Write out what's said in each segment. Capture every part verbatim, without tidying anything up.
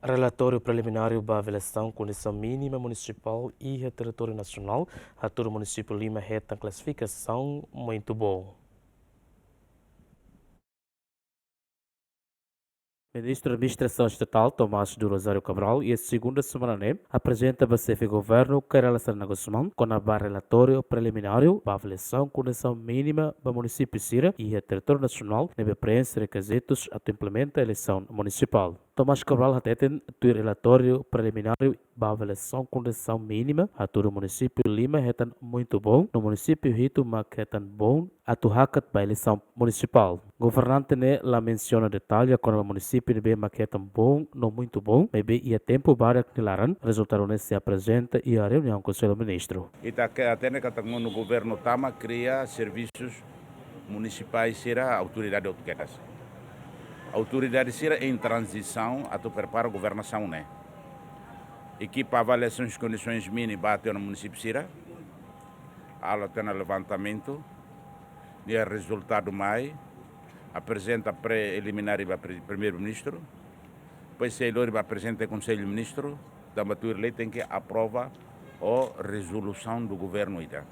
Relatóriu prelimináriu ba avaliasaun kondisaun mínima munisipál iha territóriu nasionál hatudu munisípiu lima hetan klasifikasaun muito bom. Ministru Administrasaun Estatál Tomás do Rosário Cabral iha segunda semana ne'e aprezenta ba xefe governu Kay Rala Xanana Gusmão kona-ba relatóriu prelimináriu ba avaliasaun kondisaun mínima ba munisípiu sira iha territóriu nasionál ne'ebé preenxe rekizitus atu implementa eleisaun munisipál. Tomás Cabral hateten tuir relatóriu prelimináriu ba avaliasaun kondisaun mínima hatudu munisípiu lima hetan muito bom, no munisípiu hitu mak hetan bom atu hakat ba eleisaun munisipál. Governante ne'e la mensiona detalle kona-ba munisípiu ne'ebé mak hetan bom no muito bom, maibé iha tempu badak nia laran rezultadu ne'e sei aprezenta iha reuniaun Konsellu Ministru. Ita ke atende katak governu tama kria servisus munisipais sira autoridade hotu kedas. Autoridade sira em tranzisaun atu prepara governasaun ne'e. Ekipa avaliasaun kondisaun mínima ba tiha ona munisípiu sira, halo tiha ona levantamentu, nia rezultadu mai, aprezenta prelimináriu ba pri-, Primeiru-Ministru, depois sei lori ba aprezenta Konsellu Ministru, tanba tuir lei tenke aprova ho rezolusaun do governu ida.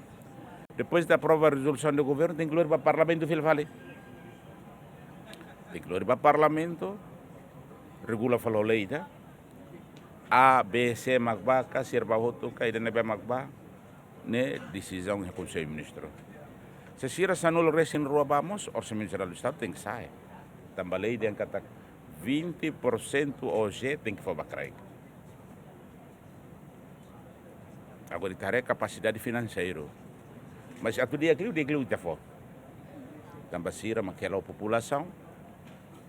Depois de aprova rezolusaun do governu, tenke lori ba Parlamentu fila fali. Tenke lori ba Parlamentu, regula fali ho lei ida. A, B, C mak ba ka, sira ba hotu ka, ida ne'ebé mak ba, ne'e desizaun iha Konsellu Ministru. Se sira sanulu-resin-rua ba mós, Orsamentu Jerál do Estadu tenke sa'e. Tanba lei dehan katak vinte por cento hoje tenke fó ba kraik. Agora ita haree kapasidade finanseiru. Mas atu di'ak liu, di'ak liu ita fó. Tanba sira mak hela ho populasaun,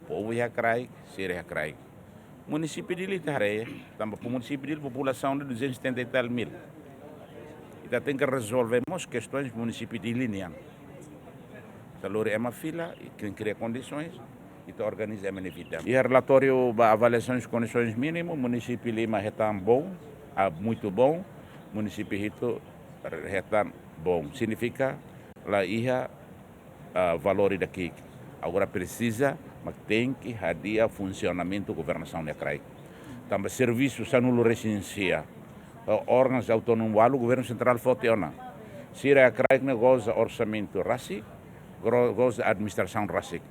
povu iha kraik, sira iha kraik. Munisípiu Dili ita haree, tanba munisípiu Dili populasaun de duzentos e setenta e tal mil. Ita tenke rezolve mós kestaun munisípiu Dili nian. Ita lori ema fila, i kria, kria kondisaun, ita organiza ema nia vida. Iha relatóriu ba avaliasaun kondisaun mínima, munisípiu lima hetan bom, ah, muito bom, munisípiu hitu hetan bom. Signifika la iha, ah, valór ida ki'ik. Agora presiza, mak tenke hadi'a funsionamentu governasaun nia kraik. Tanba servisu sanulu-resin-sia, ah, órgauns autónomu walu governu sentrál fó tiha ona. Sira iha kraik ne'e goza orsamentu rasik, gro-, goza administrasaun rasik.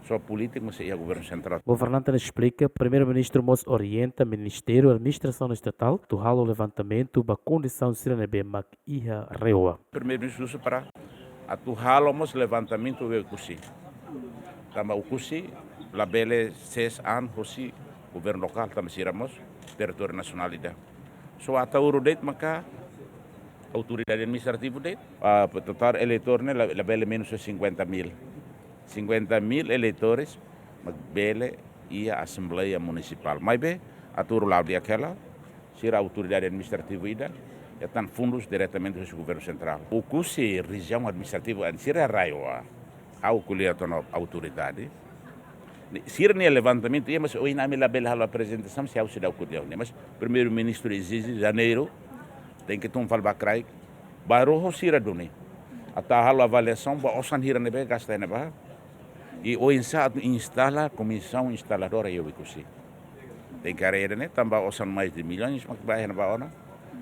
Só polítiku mak sei iha governu sentrál. Governante ne'e esplika, Primeiru-Ministru mós orienta Ministériu Administrasaun Estatál atu halo levantamentu ba kondisaun sira ne'ebé mak iha RAEOA. Primeiru-Ministru husu para atu halo mós levantamentu ba Oekusi. Tanba Oekusi labele sees an hosi governu lokál, tanba sira mós territóriu nasionál ida. Só Ataúru de'it maka autoridade administrativu de'it. Ah, totál eleitór ne'e la, labele menus de cinquenta mil. Cinquenta mil eleitores mak bele iha Asembleia Munisipál. Maibé, Ataúru la'o di'ak hela, sira autoridade administrativu ida, hetan fundus diretamente husi governu sentrál. Oekusi rejiaun administrativu an sira RAEOA, ha'u ko'alia tiha ona autoridade. Ne'e, sira-nia levantamentu, iha, mas ohin ami labele halo aprezentasaun, se ha'u seidauk ko'alia ne'e. Mas Primeiru-Ministru ezije Janeiru, tenke tun fali ba kraik, bá rona ho sira duni. Atu halo avaliasaun ba osan hira ne'ebé gasta iha ne'ebá. I oinsá atu instala komisaun instaladora iha Oekusi. Tenke haree ida-ne'e, tanba osan mais de milhões mak bá iha ne'ebá ona.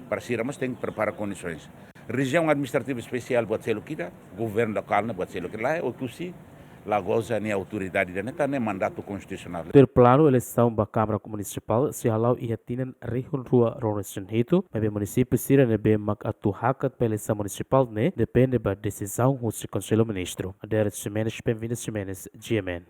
Para sira mós tenke prepara kondisaun. Rejiaun administrativa espesiál buat seluk ida, governu lokál ne'e buat seluk ida, lae, Oekusi la goza nia autoridade ida-ne'e, tanba ne'e mandatu konstitusionál. Tuir planu, eleisaun ba Kámara Munisipál sei hala'o iha tinan rihun rua ruanulu-resin-hitu, maibé munisípiu sira ne'ebé mak atu hakat ba eleisaun munisipál ne'e depende ba desizaun husi Konsellu Ministru. Adérito Ximenes, Benvinda Ximenes, G M N.